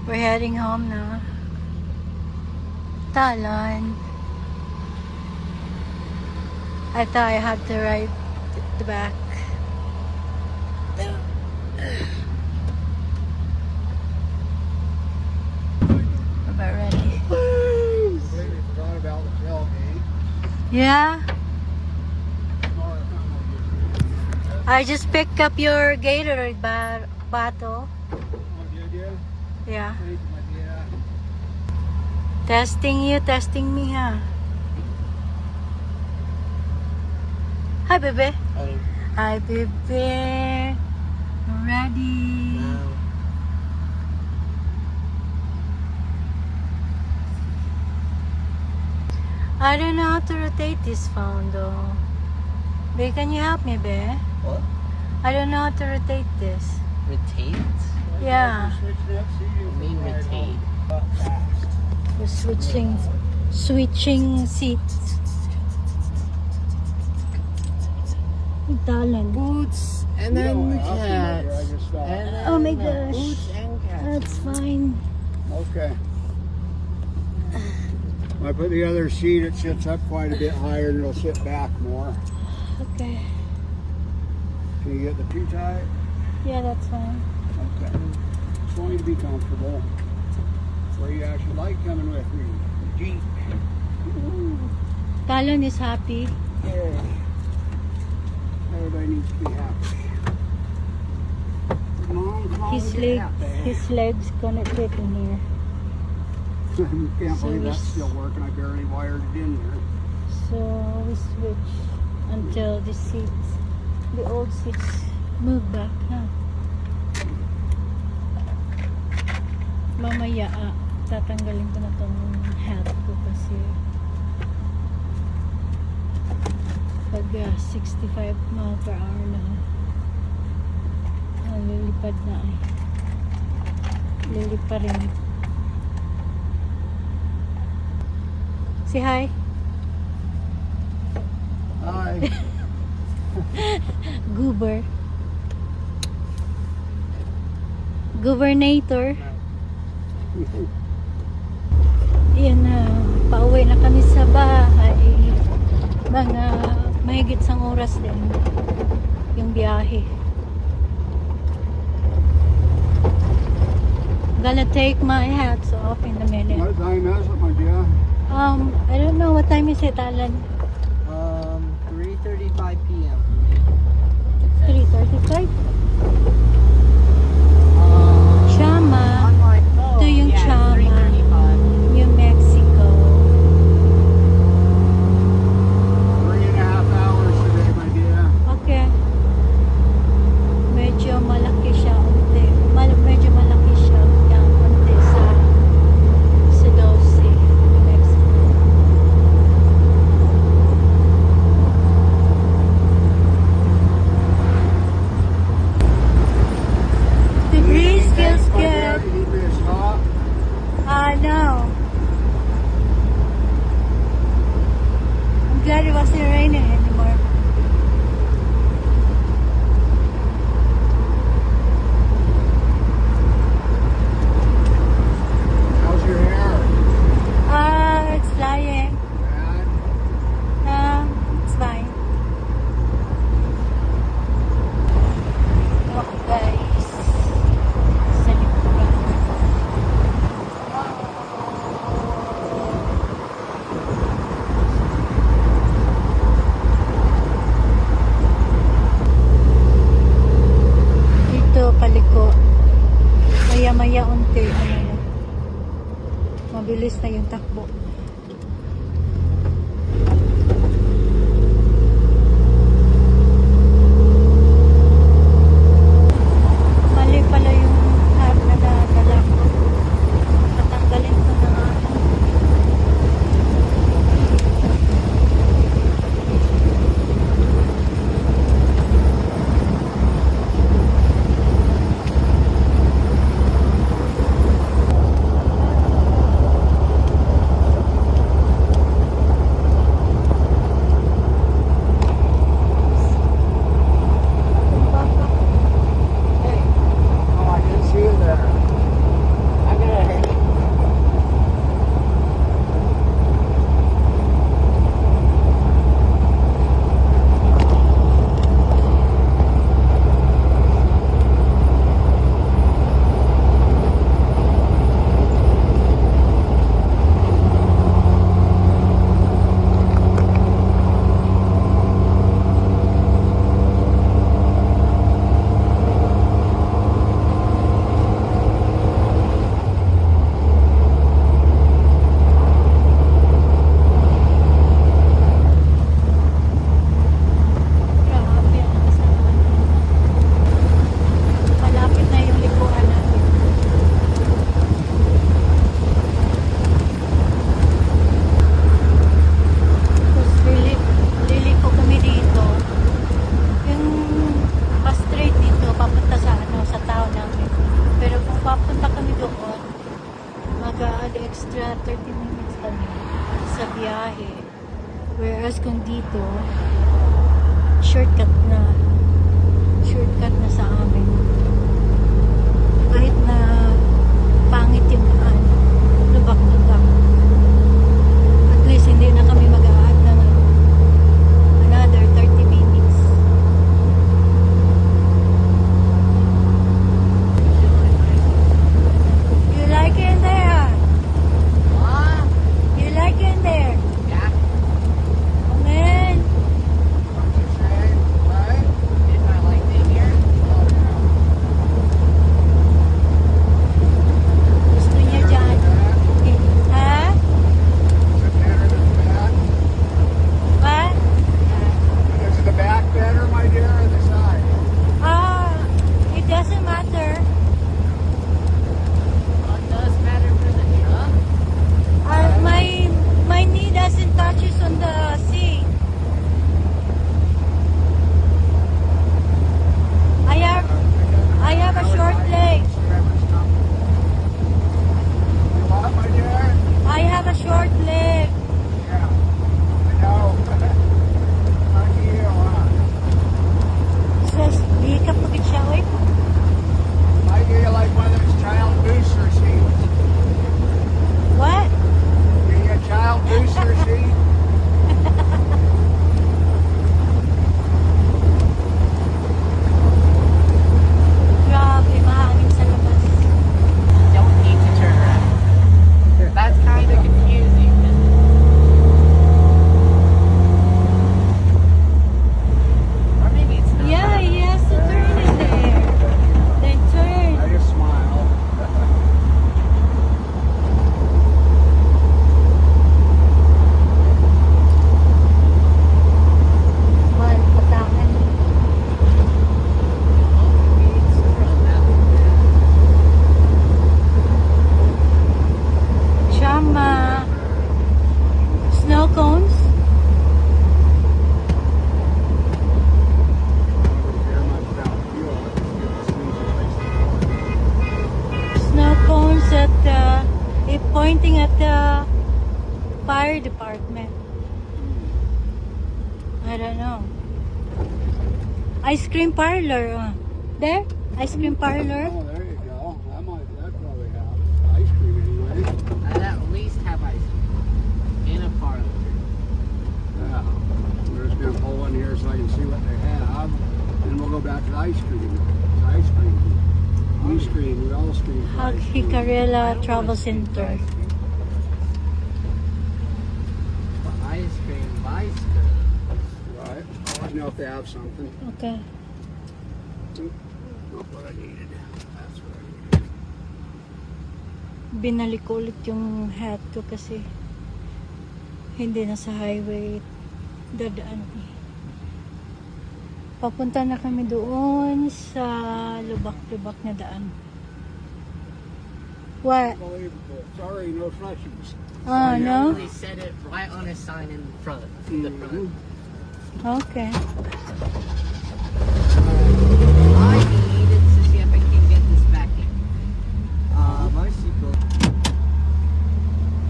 We're heading home now. Talon. I thought I had to ride the back. We're about ready. Completely forgot about the tailgate. Yeah? I just picked up your Gatorade bottle. Oh, did you? Yeah. Thank you, my dear. Testing you, testing me, huh? Hi, baby. Hey. Hi, baby. Ready. Wow. I don't know how to rotate this phone, though. Babe, can you help me, babe? What? I don't know how to rotate this. Rotate? Yeah. I mean rotate. We're switching seats. Talon. Boots and then the cats. Oh my gosh. Boots and cats. That's fine. Okay. When I put the other seat, it sits up quite a bit higher and it'll sit back more. Okay. Can you get the too tight? Yeah, that's fine. Okay. It's going to be comfortable. Where you actually like coming with me. Jeep. Talon is happy. Yeah. Everybody needs to be happy. Mom's His legs gonna fit in here. Can't So believe that's we- still working. I barely wired it in there. So we switch until the seats, the old seats, move back, huh? Mamaya, tatanggalin ko na tong hat ko kasi pag 65 mile per hour na lilipad na eh. Lilipad rin. Say hi. Hi. Goober. Governator. Yan na. Pauwi na kami sa bahay. Mga mahigit sang oras din yung biyahe. Gonna take my hats off in a minute. What time is it, my dear? I don't know what time is it, Alan. 3:35 p.m. 3:35? Chama. Ito yung Chama, 3:35. New Mexico. 3.5 hours today, my dear. Okay. Medyo malaki siya unti. Medyo malaki siya unti sa 12, New Mexico. The breeze feels My dear, good. you need me to stop? No. I'm glad it wasn't raining anymore. How's your hair? It's flying. Bad? It's fine. Oh, guys. Sa likuran. Dito, paliko. Maya-maya unti. Mabilis na yung takbo. Mali pala yung hat na nadala ko. Patanggalin ko na nga. mag-add extra 30 minutes kami sa biyahe. Whereas kung dito, shortcut na sa amin. Kahit na pangit yung daan, lubak-lubak. At least hindi na kami mag-add ng another 30 minutes. You like it there? Huh? You like it there? Yeah. Man, What you saying? Right? Did I like it here? gusto niya dyan. Ha? Is it better than the back? What? Is the back better, my dear, or the side? It doesn't matter. What does matter for the truck? My knee doesn't touches on the seat. I have a short leg. You what, my dear? I have a short leg. Yeah, I know. Lucky you, huh? Says, di ka pagod siya, oy. I do you like one of those child booster seats? What? Do you a child booster seat? Grabe, mahangin sa labas. Don't need to turn around. That's kind of confusing. Or maybe it's not. Yeah, he has to turn in there. Then turn. I just smile. Mal, patakan. Maybe it's from that one. Chama. Snow cones. Snow cones at pointing at the fire department. I don't know. Ice cream parlor. There? Ice cream parlor. Oh, there you go. That's probably have ice cream anyway. I'd at least have ice cream in a parlor. Yeah. We're just gonna pull in here so I can see what they have. Then we'll go back to the ice cream. It's ice cream. We scream, we all scream for Hag ice cream. Hikarela Travel Center. Ice cream, bicycle. Right. Let me know if they have something. Okay. Not what I needed. That's what I needed. Binalik ko ulit yung hat ko kasi hindi na sa highway dadaan eh. Papunta na kami doon sa lubak-lubak na daan. What? Unbelievable. Sorry, no flushes. Oh, no? They said it right on a sign in front. In the front. Okay. I needed to see if I can get this back in. Bicycle.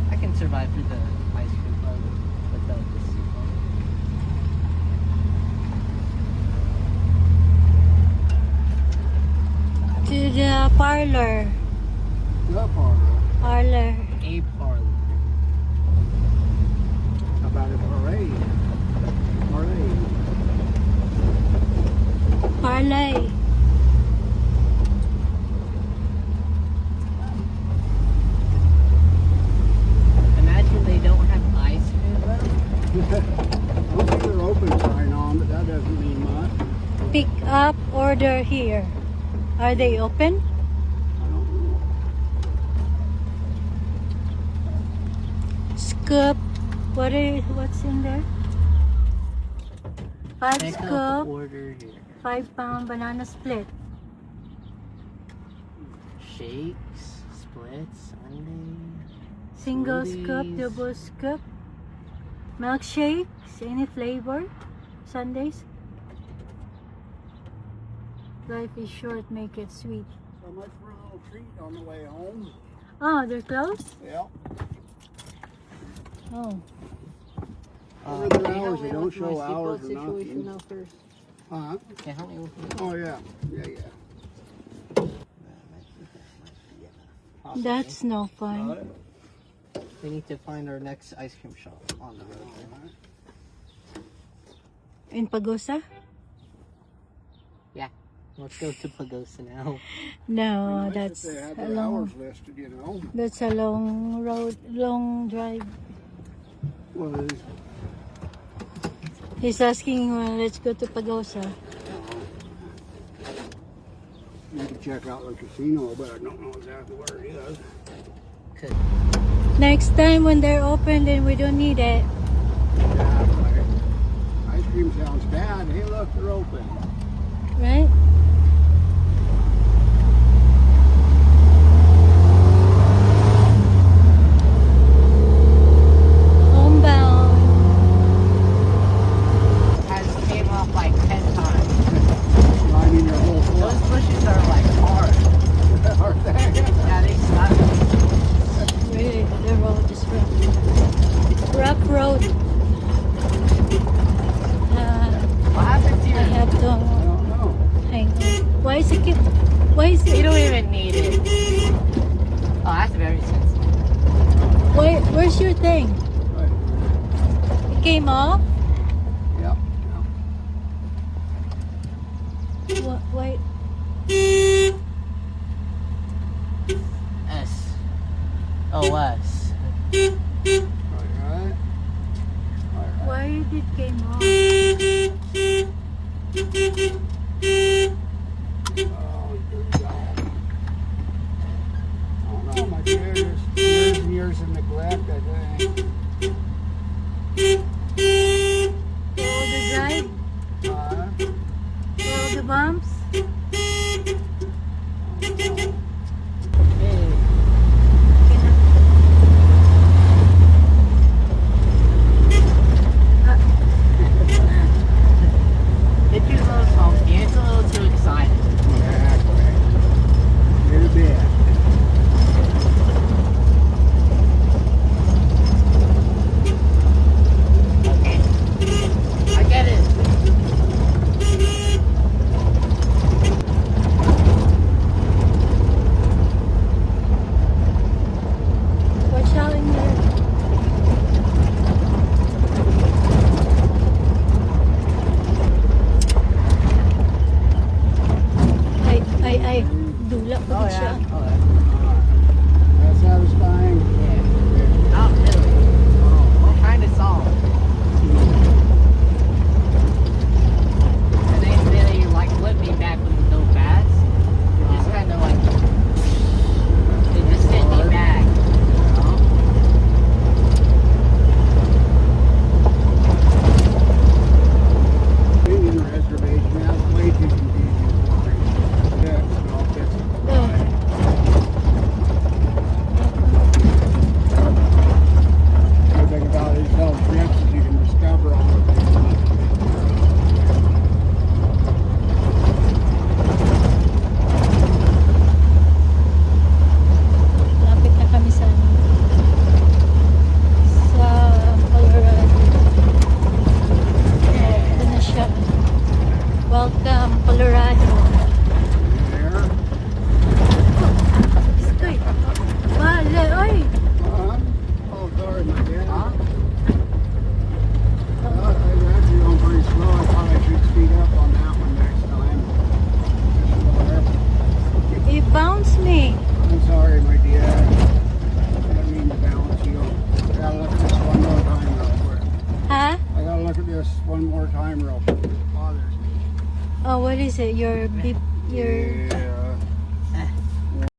I can survive through the ice cream parlor without this seatbelt. To the parlor. The parlor. Parlor. A parlor. How about a parade? Parade. Parlay. Imagine they don't have ice cream though. Don't see their open sign on, but that doesn't mean much. Pick up order here. Are they open? I don't know. Scoop. What's in there? 5 Pick up scoop. order here. 5-pound banana split. Shakes, splits, sundae. Single scoop, Smoothies. double scoop. Milkshakes, any flavor? Sundays? Life is short, make it sweet. So much for a little treat on the way home. Oh, they're closed? Yeah. Oh. Over their can you help hours, me they don't with my show seatbelt hours or situation nothing. now first? Huh? Can you help me with that? Oh, yeah. Yeah, yeah. Possibly. That's no fun. We need to find our next ice cream shop on the road. In Pagosa? Yeah. Let's go to Pagosa now. No, Nice that's if they had a their long. hours listed, you know. That's a long road, long drive. Well, He's asking, let's go to Pagosa. you can check out the casino, but I don't know exactly where it is. Could. Next time when they're open, then we don't need it, Yeah, like, ice cream sounds bad. Hey, look, they're open. right? Homebound. Has came off like 10 times. I mean, your whole Those foot. bushes are like hard. Are they? Yeah, they suck. Really, the road is rough. Rough road. What happened to I you? have to I don't know. hang on. Why is it? Why is You it? don't even need it. Oh, that's very sensitive. Why? Where's your thing? Right. It came off. Yep. Why? SOS. Alright. Why did it came off? Oh, good God. I don't know, my dear. There's years and years of neglect, I think. All the drive, all the bumps. Did you know something? It's a little too excited. Exactly. Get a bit. Okay. I get it. Watch out in there. Ay, dula pa Oh din siya. yeah. Oh, That's satisfying. yeah. Not really. What kind of song? And they like flip me back with no pads. They just kind of like they just send me back. You know? Indian reservation, that's way too confusing for me. Yeah, I'll fix it. The thing about these little trips is you can discover all of these. Lapit na kami sa Colorado. Ito na siya. Welcome, Colorado. There. Skoy. Bale, oy. Oh, sorry, my dear. Huh? I'm actually going pretty slow. I thought I should speed up on that one next time. It bounced me. I'm sorry, my dear. I didn't mean to balance you. I gotta look at this one more time real quick. Huh? I gotta look at this one more time real quick. It bothers me. Oh, what is it? Your beep, your Yeah.